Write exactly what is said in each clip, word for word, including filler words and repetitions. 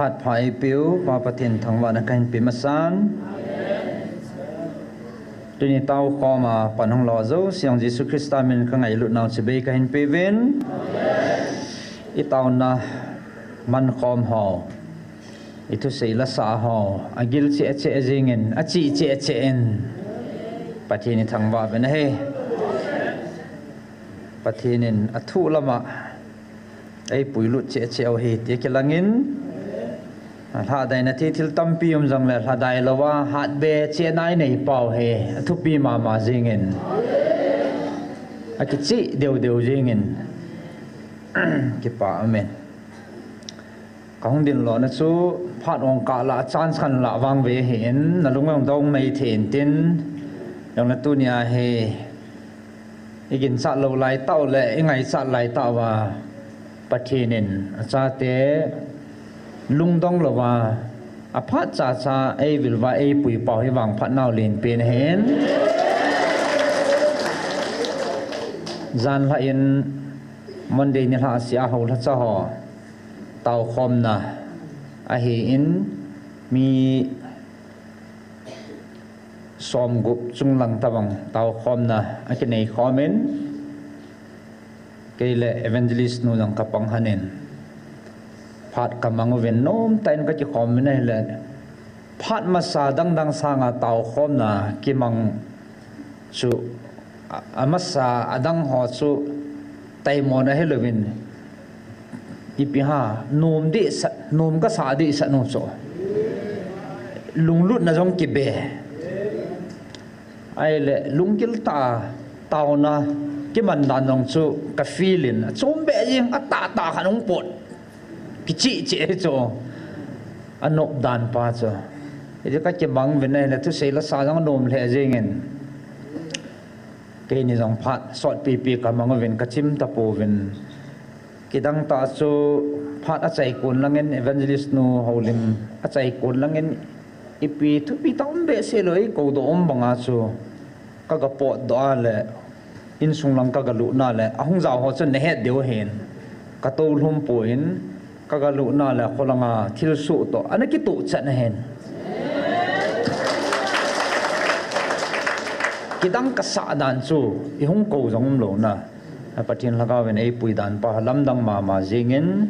Phat pha eipeu Pa Pathen thangvahna kahin pe masan. Tuni tao khom a pan hung lo jouse jong Jesu Christa min kangailut nau chibai kahin pe uvin. I taona man khom ho, i thusei la sa ho, agil cheh cheh jingin, achi cheh cheh in, Pathen i thangvah uvin ahi. Pathen in athu lama eipui lut cheh cheh u ahi ti kilangin, lhadaina thei thil tampi um jongle lhadai louva hatbe cheh nai nei pau hi athupi mama jingin, akicheh deu deu jingin, kipa amen. Kahung din lona chu phat ong kah la chance khan la vang ve ahin, nalung ong dong nei thei intin, jongle tunia hi i ginchat lou lai tau le i ngaichat lai tau va, Pathen in achate lungdong louva, aphat cha cha eivil uva eipui pau hi vangphat nau lenpen ahin. Jan lha in Monday nilhah sea hou lhacha ho taokhomna ahin, mi somgup chunglang tabang taokhomna akinei khomin, kei le evangelist nu jong kapang hanin, phat kamang uvin, nomtah in kakikhom uvin ahile, phat masa dangdang sanga taokhomna kimang chu, a, amasa adang ho chu taimona hilouvin, ipi ham, nom dehset, nom kasah dehset nu chu, lunglutna jong kibe. Ahile lunggil tah a taona kiman dan jong chu ka feel in, achom beh jeng, atahtah khat hung pot, kicheh cheh hi chu, anop dan pa chu. Hiti kakimang uvin ahile thusei la sa jong anom lheh jengin, keini jong phat sotpipi kamang uvin kachim tapouvin. Kidang tah chu phat achaikon langin, evangelist nu Houlim achaikon langin, ipi thupi tah um behseh lou, eikoudoh um banga chu kaga potdoh a le, insung lang kaga lutna le, ahung jao ho chun nahet diu ahin, katolhum poi, kaga lutna le, kholanga thilsoh toh ana kitohchat ahin. Kidang kasah dan chu, ihung kou jong umlouna, Pathen Lhagao in eipui dan pa lamdang mama jengin,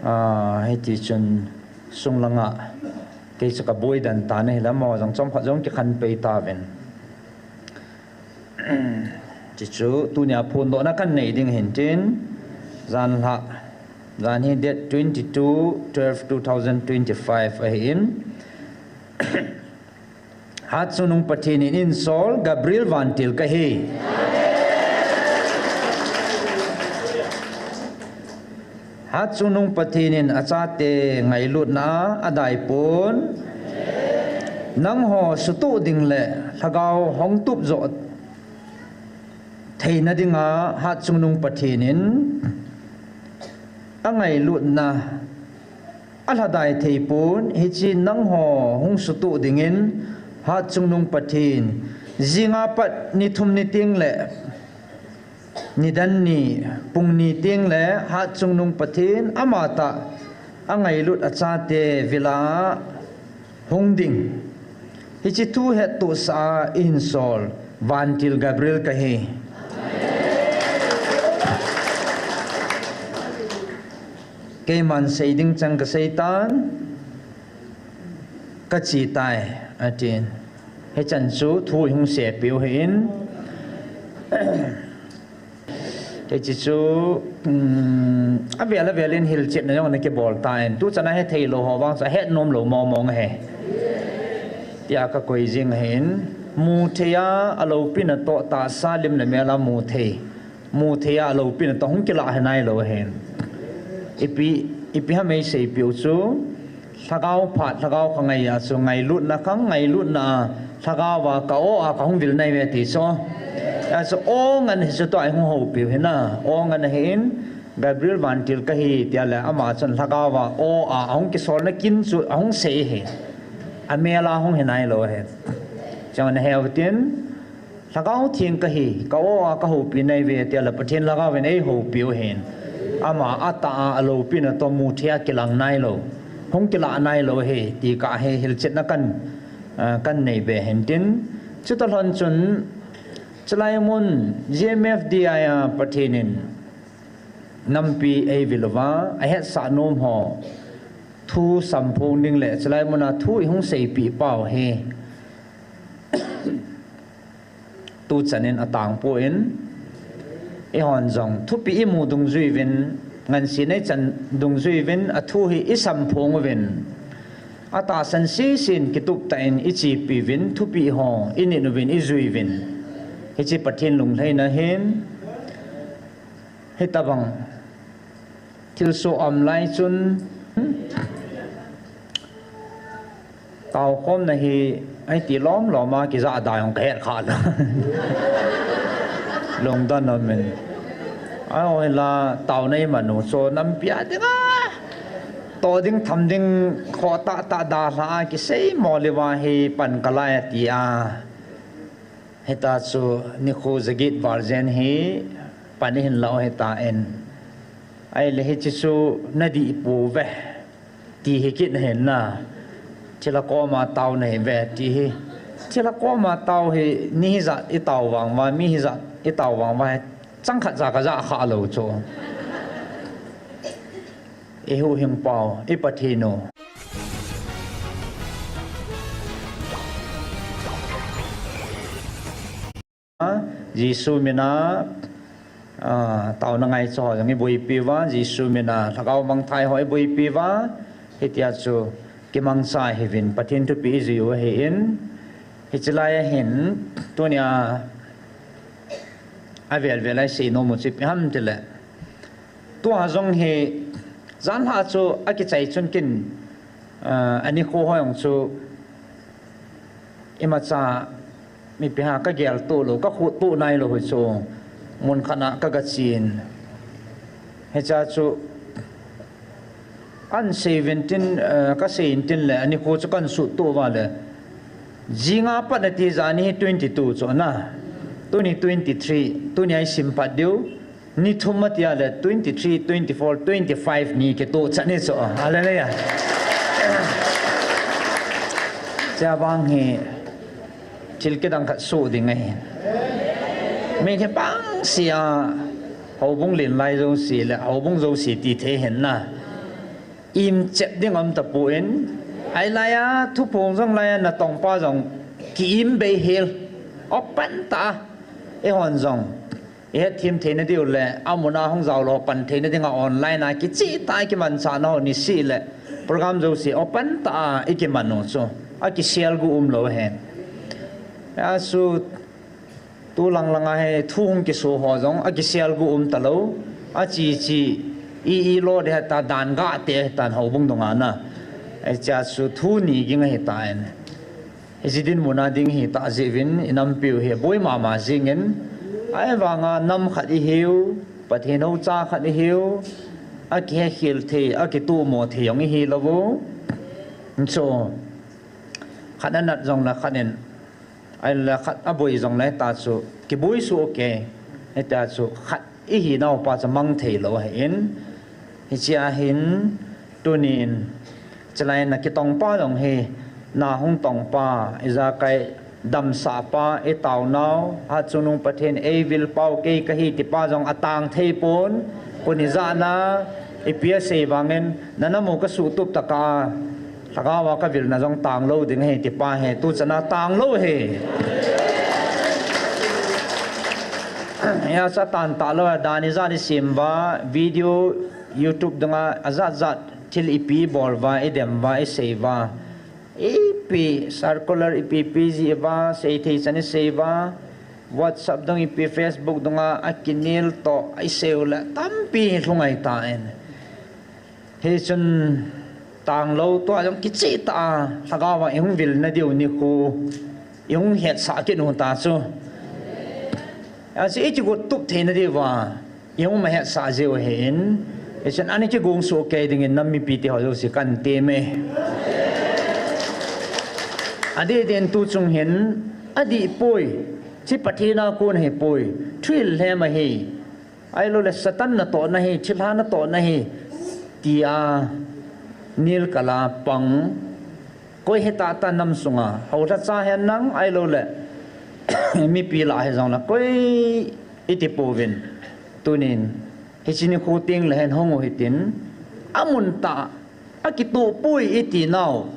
a, hitichun sung langa kei chu kaboi den tan ahi, amaho jong chomkhat jong kikhen pei tauvin. Chuchu tunia phondohna kanei ding ahin tin, janhi, janhi date twenty-two twelve two thousand twenty-five ahin, Hatchungnung Pathen in einsol Gabriel Vantil kahi. Hatchungnung Pathen in achate ngailutna a adaipon, nangho sutoh ding le lhagao hung tup joh theina dinga Hatchungnung Pathen in angailutna alhadai theipon, hiche nangho hung sutoh dingin Hatchungnung Pathen, jinga pat ni thum ni teng le nidan ni pung ni teng le Hatchungnung Pathen amatah angailut achate vila hung ding, hiche thu hettohsah a einsol Vantil Gabriel kahi. Keiman sei ding chang kaseitan, kachetai, atin. Hichan chu thu ihung seipeh u ahin. Hiche chu, um, avel avel in hilchetna jong ana kibol tan, tuchan a hetheilou ho vang chu ahet nomlou mong mong ahi, tia kakoi jing ahin. Muthei a, aloupina toh tahsa lim le mel a muthei, muthei a aloupina toh hung kilah hinailou ahin. Ipi, ipi ham eiseipeh u chu, lhagao phat, lhagao kha ngaiya chu ngailutna khang, ngailutna a lhagao a ka-o a kahung vil naiuve ti chu. Achu o ngen hichu tua ihung houpiu hina, o ngen ahin, Gabriel Vantil kahi tia le ama chun lhagao a o a ahung kisolna kin chu ahung sei ahi. Amel a hung hinailou ahi. Chang ana heu tin, Lhagao Theng kahi, ka-o a kahoupi naiuve tia le Pathen Lhagao in eihoupiu ahin. Ama atah a aloupina toh muthei a kilang nailou. hung kilah nailou hi ti kahi hilchetna kan, ah, kan nei be hintin. Chuta lhon chun, chulai mun G M F D I a Pathen in nampi eivil uva, ahetsah nom ho thu samphong ding le chulai muna thu ihung seipeh pau hi tuchan in atangpon, eihon jong thupeh imu dungjuiyin, ngansena ichan dungjuiyin, athu hi isamphong uvin, atahsan sesen kitup tah in ichepiuvin, thupeh ho init uvin, ijuiuvin. Hiche Pathen lunglhaina hin, hitabang thilsoh aum lai chun, taokhomna hi, ahi ti lom lom a kijahda jong kahet kha lou. Lungdon aumin. Ahinla, taona iman u chu nampi a dinga toh ding tham ding khoh tahtah dalha a kiseimo leuva hi pan kalai ati a. Hita chu nikho jaget val jen hi pan ihin lah u hitan. Ahile hiche chu nadih pouve ti hi kit nahin na. Thilha koma tao nahiuve ti hi. Thilha koma tao hi mi hijat itao vang uva, mi hijat itao vang uva hi changkhat ja kajah kha lou chu. Ihuhhingpau, i Pathen u. Jesu mina, ah, taona ngaicha ho jong iboipi uva, Jesu mina lhagao mangthai ho iboipi uva, hitia chu kimangcha ihiuvin, Pathen thupeh ijui u ahin, hiche lai ahin, tunia avel vel a isei nom u chu ipi ham tile, tua jong hi, janhi chu akichai chun ken, ah, anikho ho jong chu, imacha, mipi ha kagel toh lou, kakhuh toh nailou hi chu, mun khat a kagachen. Hichea chu, ahin seiuvin tin, eh, kasei in tin le, anikho chu kahin suhtoh uva le. Jinga pat nati jani hi twenty-two chu na. Tuni twenty-three, tunia isim pat diu. Ni thum atia le twenty-three, twenty-four, twenty-five ni kitoh chan hi chu. Hallelujah. Chea vang hi thil kidang khat soh ding ahi. Mi hi bangse a houbung len lai jouse le houbung jouse ti thei hin na. Im chep ding um tapon, ahilai a thuphong jong lai a natongpa jong ki-im bei hel. Open tah a eihon jong ihet them theina diu le, amun a hung jao lou pan theina dinga online a kicheh tah a kimanchahna ho niseh le program jouse open tah a ikiman u chu akisel gu umlou ahi. Achu tu lang lang a hi thu hung kiso ho jong akisel gu um talou, achi chi i i lo de ta dan ga te tan houbung dunga na. Hichea chu thu ni ging ahitan. Hiche dinmun a ding hitah jeh uvin, inampiu hi boi mama jingin, ahivanga nam khat ihiu, Pathen houcha khat ihiu, akihekhel thei, akitomo thei jong ihilou u. Chu, khat anat jongle khat in, ahile khat aboi jongle hita chu, kiboi soh u kei, hita chu, khat ihinau pa chu mang theilou ahin, hichea hin, tunin, chulai a kitongpa jong hi, na hung tongpa, ijakai damsahpa, itaonau, Hatchungnung Pathen eivilpau kei kahi tipa jong atang theipon, koni jana, ipi asei vangin, nana mu kasuhtup tah a, lhagao a kavilna jong tanglou ding ahi tipa hi, tuchan a tanglou ahi. Hia chu atan talou a, dan ijat isem uva, video, YouTube dunga ajat jat thil ipi ibol uva, idem uva, isei uva, ipi circular ipi ipi jih uva, seithei chan isei uva, WhatsApp dung ipi Facebook dunga akinel toh isei u le tampi lhung ahitan. Hichun tanglou tua jong kicheh tah a lhagao a ihung vilna diu nikho ihung hetsah kit u ta chu. Achu ikigot tup theina diuva ihung ma hetsah jiu ahin. Hichun ana kigong soh kei dingin nam mipi teho jouse kahin temme. Adeh din tuchung hin adih poi, hiche Pathen a kon ahipoi, thuhil lhem ahi. Ahiloule Satan natohna ahi, thilha natohna ahi, tia Nilkala pang, koi hita ta nam sunga, houlhacha hen lang ahilou le, mipi lah hijongle, koi iti pouvin. Tunin, hiche nikho tengle hen hung u hitin, amun tah, akitoh poi iti nau.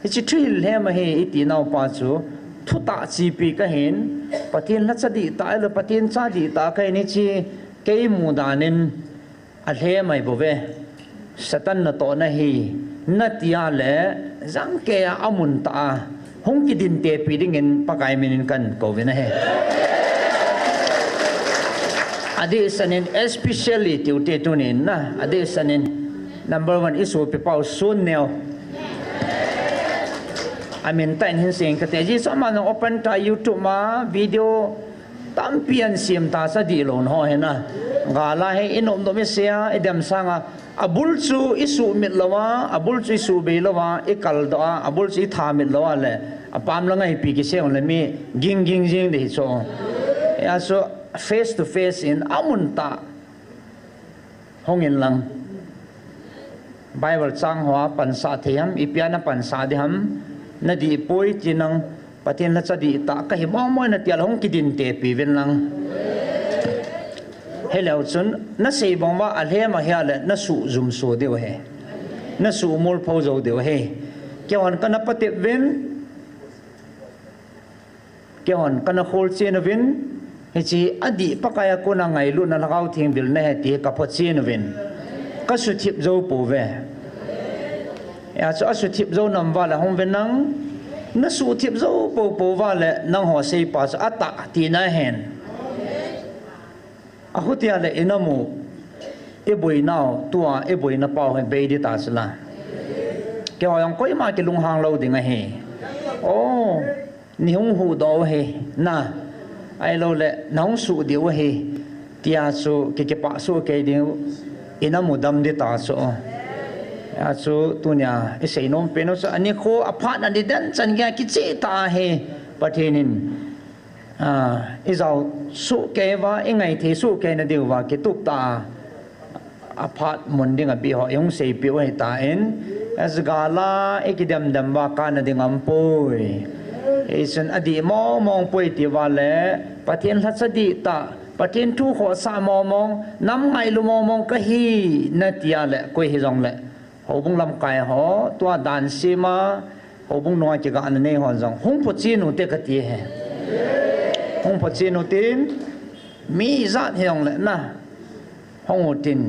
Hiche thuhil lhem ahi iti nau pa chu, thutah chepi kahin, Pathen lhacha dihtah, ahilou Pathen cha dihtah kahin hiche, kei mudan in, alhem ahi bouve. Satan natoh nahi, nati a le, jangkeiya amun tah a, hung kidin tepi dingin Pakai min in kahin kouvin ahi. Adehset in especially tiu te tunin na, adehset in number one isopi pau Sunneo. Amin tah in hin seng kate, Jesu ama jong open ta YouTube ma video tampi ahin sem ta sa dihlou ho hina. Gal a hi inop nop isei a, idem sanga, abul chu isuhmit louva, abul chu isuhbei louva, ikaldoh a, abul chu ithamit lou a le, apam lang a ipi kisei le mi ging ging jing ding hi chu. Hijeh chun face to face in amun tah hung in lang. Bible chang hoa pansah thei ham, ipi a napansah ding ham, nadih poi ti nang, Pathen lhacha dihtah kahi mong mong e nati a le hung kidin tepi uvin lang. Hileu chun, nasei bang uva alhem ahia le, nasuh jumso diu ahi. Nasuh molpho jou diu ahi. Keihon kana patep uvin, keihon kana kholchen uvin, hiche adih Pakai a kona ngailutna Lhagao Theng vilna ahi ti kaphochen uvin. Kasuthip jou pouve. Hijeh chun asuthip jou nam uva le hung uvin lang, nasuhthip jou poupou uva le nangho seipa chu atah tina ahin. Ahutia le inam u, iboinau, tua iboina pau hi bei ding ta chu la. Keiho jong koima kilunghang lou ding ahi. O, neihung huhdoh u ahi, na. Ahilou le, nahung suh diu ahi. Tia chu ki, kipah soh kei diu, inam u dam ding ta chu. Hijeh chun tunia isei nom pen u chu, anikho aphatna nidan chan geiya kicheh tah ahi, Pathen in, ah, ijao soh kei uva, ingaithei soh kei na diuva kitup tah a, aphat mun ding abih ho ihung seipeh u ahitan, hijeh a gal a ikidem dem uva kana ding aumpoi. Hijeh chun adih mong mong poi tiuva le, Pathen lhacha dihtah, Pathen thu khohsah mong mong, nam ngailu mong mong kahi nati a le, koi hijongle, houbung lamkai ho, tua dan sem a, houbung nunga kigahna nei hon jong, hung phochen u te kati ahi. Hung phochen u tin, mi ijat hijongle na, hung u tin.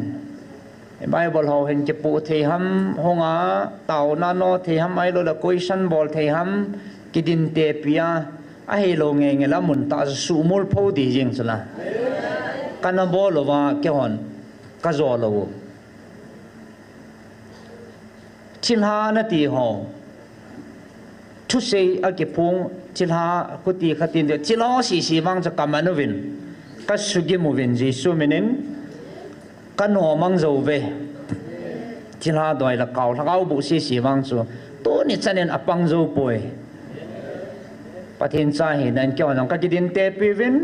Bible ho hin kipoh thei ham, hung a, taona no thei ham, ahilou le question bol thei ham, kidin tepi a, ahilou ngei ngei le amun tah chu suhmolpho ding jeng chu la. Kana bol uva keihon kajo lou u. Thilha nati ho, thusei akiphong, thilha khuti khatin, thilha sese vang chu kaman uvin, kasugim uvin Jesu min in, kanomang jou uve. Thilha doi le kao, lhagao boh sese vang chu tuni chan in apang jou poi. Pathen cha hina in keihon jong kakidin tepi uvin,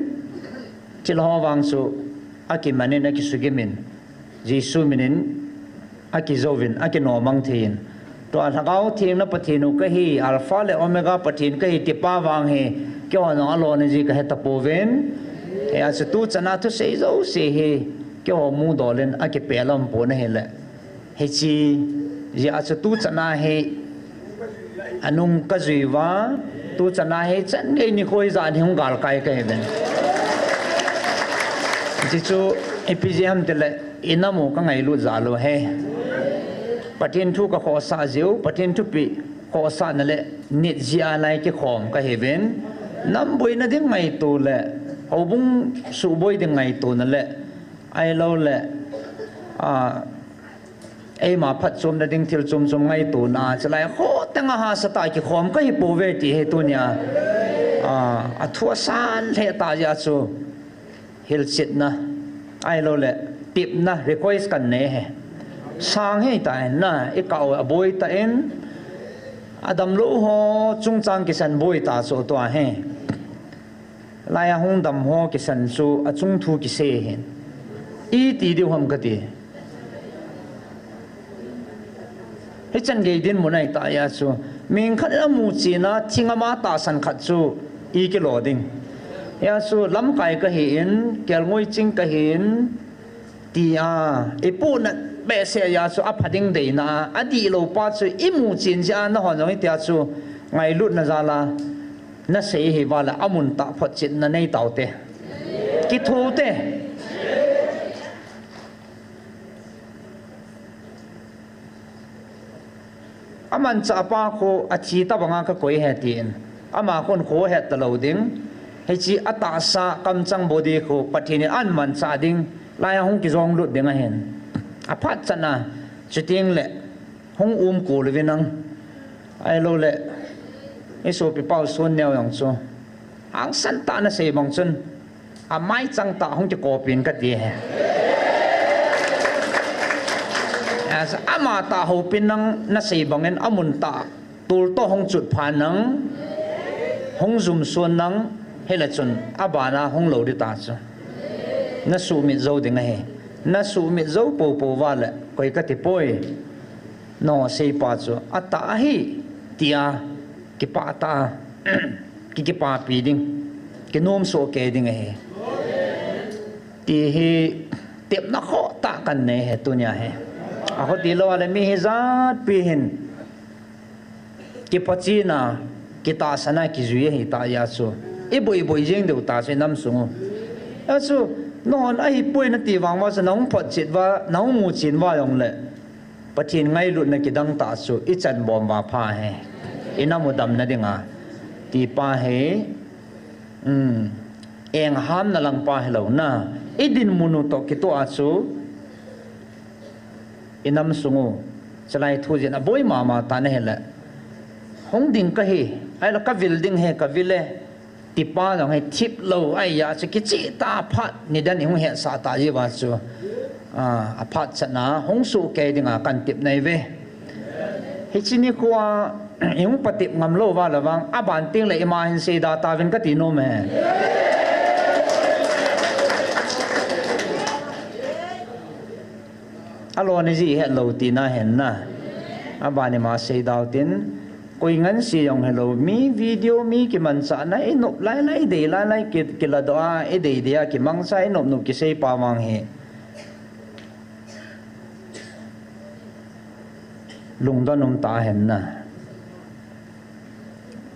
thilha vang chu akiman in, akisugim in, Jesu min in akijouvin, akinomang thei in. Tua Lhagao Theng na Pathen u kahi, Alpha le Omega Pathen kahi tipa vang hi, keihon jong alona ji kahe tapouvin. Hijeh chun tuchan a thusei jouse hi, keiho mudol in akipeh lam pon ahile. Hiche, hijeh a chu tuchan a hi, anung kajui uva, tuchan a hi, chan gei nikho ijat hi hung galkai kahiuvin. Hiche chu, ipi jeh ham tile, inam u kangailut jal u ahi. Pathen thu kakhohsah jeh u, Pathen thupeh khohsahna le nit jeh a lai kikhom kahiuvin. Nam boina ding ngaito le, houbung suhboi ding ngaitona le, ahilou le, a, eima phatchomna ding thil chom chom ngaitona, chulai kho tenga hahsatah a kikhom kahi pouve ti hi tunia, a, athu asan lheh tah jeh a chu hilchetna, ahilou le, tepna, request kanei hi. Sang hei tah in na, ikah u aboi tah in, adamlou ho chungchang kisan boi tah chu tua hi. Lai a hung dam ho kisan chu achung thu kisei ahin. Iti diu ham kati. Hichan gei dinmun ahi ta hia chu. Mihing khat in amu chin a, thing ama tahsan khat chu i kilo ding. Hia chu lamkai kahin, kelngoi ching kahin, tia, i puhnat behseh hia chu apha ding deina a, adihlou pa chu i mu chin jeh a nahon jong hitia chu ngailutna jal a nasei hi val a amun tah photchetna nei taute. Kitho ute. Amanchah pa khu athi tabang a kakoi ahi tin. Ama khun kho ahet talou ding. Hiche atahsa kamchang body khu Pathen in amanchah ding. Lai a hung kijong lut ding ahin. Aphat chan a, chuteng le hung um kol uvin lang. Ahilou le, i sopi pau Sunneo jong chu. Hangsan tah nasei bang chun. Amai chang tah hung kikopin kati ahi. As, ama tah hopin lang nasei bangin amun tah tol toh hung chut phan lang, hung jumson lang, hile chun abana hung lou ding ta chu. Nasuhmit jou ding ahi. Nasuhmit jou poupou val le, koi kati poi. Nangho seipa chu atah ahi, tia kipah tah a, ki, kipapi ding, kinomsoh kei ding ahi. Ti hi tepna khoh tah kanei ahi tunia hi. Aho tilou a le mi hijat pi hin kipachin a, kitahsan a kijui ahi ta hia chu. I boi boi jing diu ta chu i nam sung u. Hia chu, nahon ahipoi nati vang uva chu, nahung photchet uva, nahung muchin uva jong le. Pathen ngailutna kidang tah chu i chan bom uva pha ahi. I nam u damna dinga. Ti pa hi, um, enghamna lang pa hilou na. I dinmun u toh kitoh a chu i nam sung u. Chulai thu jin aboi mama ta nahi le. Hung ding kahi. Ahile kavil ding ahi, kavil e. Tipa jong hi thip lou ahi a chu kicheh tah a phat nidan i hung hetsah tah jeh uva chu, a, aphat chan a hung soh kei dinga kan tep nai uve. Hiche nikho a i hung patep ngam lou uva le vang, aban teng le ima hin seida tauvin kati nom e. Alona jeh hetlou tina ahin na. Abani ma seidau tin. Koi ngansi jong helou. Mi video, mi kimanchahna, i nop lailai, i dei lailai, ki, kiladoh a, i dei dei a, kimangcha, i nop nop kisei pa vang hi. Lungdon um ta ahin na.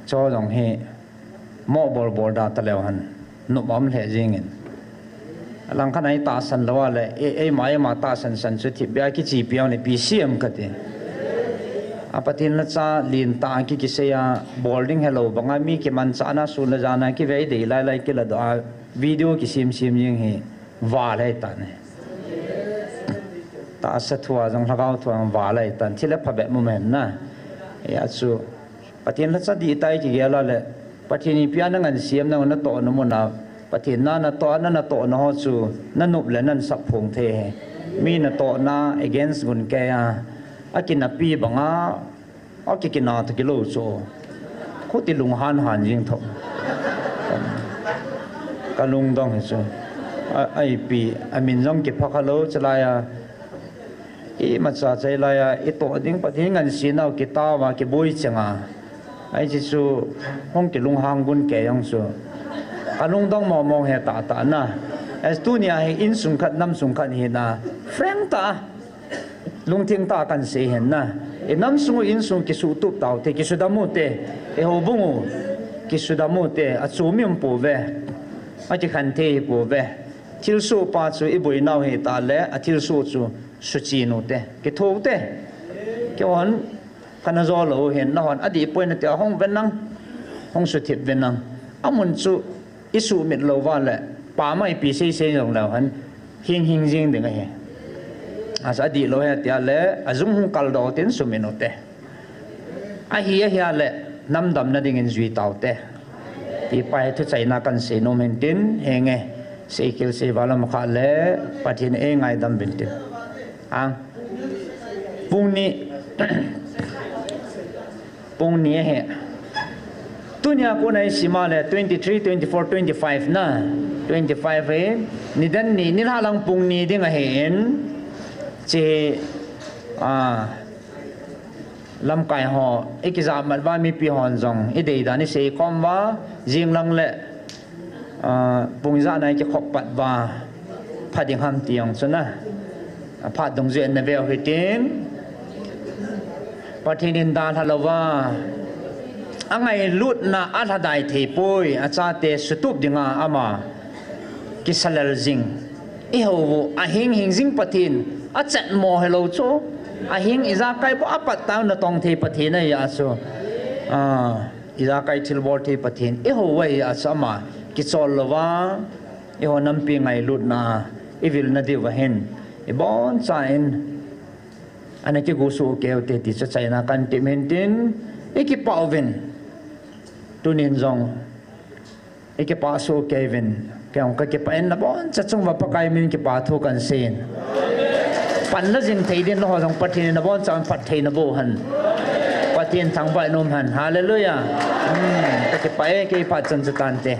Cho jong hi. Mo bol bol da taleu hen. Nop um lheh jingin. Alangkhat a i tahsan lou a le, e, eima, eima tahsan san chu thipbeh a kichepi a le P C M kati. A Pathen lacha lentah a ki, kisei a, bol ding helou banga mi kimanchahna sun le jan a kive dei lailai kiladoh a, video kisem sem jing hi, val ahi tan e. Tahsa thu a jong lhagao thu a jong val ahi tan, thil aphabep um ahin na. Hia chu, Pathen lacha dihtah a kigel a le, Pathen ipi a na ngansiam na, natohna mun a, Pathen na natoh a, na natohna ho chu, na nop le na sap phong thei ahi. Mi natohna against gun kei a, akinapi banga, akikina toh kilou chu. Khuti lunghan han jing tho. Ka lungdong hi chu. A, a ipi, amin jong kipha kha lou, chulai a, imacha chai lai a, i toh ding Pathen ngansi nau kitao a, kiboi cheng a. Ahi chu chu, hung kilunghang gun kei jong chu. Ka lungdong mong mong ahi tah tah na. As tunia hi insung khat, namsung khat hi na. Frank tah a. Lungthim tah a kan sei ahin na. I namsung u insung kisuhtup tau te, kisudam u te. I houbung u, kisudam u te. Achom i um pouve. Akikhen thei hi pouve. Thilsoh pa chu i boinau hi tah le, athilsoh chu suchen u te, kitho u te. Kihon, kana jo lou hin, nahon adih poi nati a hung ven lang, hung suthip ven lang. Amun chu i suhmit lou va le, pamai pi sei sei jong leu hen, hing hing jing ding ahi. Asa adih lou hi tia le, ajung hung kaldoh tin sumin u te. Ahi, ahi a le, nam damna dingin jui tau te. Ti pa hi thuchaina kan sei nom hin tin, henge, sei kil sei val a makha le, Pathen ei ngaidam bin tin. Ang, pung ni, pung ni ahi. Tunia kona i sim a le, twenty-three, twenty-four, twenty-five na, twenty-five hi, nidan ni, nilhah lang pung ni ding ahi in, chi, a, Lamkai ho, ikijah mat uva mipi hon jong, idei dan isei khom uva, jing lang le, ah, pung ijat na ikikhop pat uva, pha ding ham ti jong chu na. Aphat dungjui in na veu hitin. Pathen in dalha louva, angailutna alhadai thei poi, achate sutup dinga ama kisalel jing. Ihou u, ahing hing jing Pathen, achetmo hilou chu. Ahing ijakai bou apat tah natong thei Pathen ahi a chu. Ah, ijakai thilbol thei Pathen. Ihou u ahi a chu ama kichol louva. Eiho nampi ngailutna, ivilna diuva hin. Ibonchauvin. Ana kigosuh kei ute ti chu achaina kahin tep in tin. Ikipah uvin. Tunin jong. Ikipah soh kei uvin. Kei jong kakipah in nabonchauva chunga Pakai min kipa thu kahin seiyin. Panla jing thei ding nangho jong Pathen in nabonchauva phatthei naboh hen. Pathen thangvah in um hen. Hallelujah. Hmm, kakipah e, kei phat chan chu tante.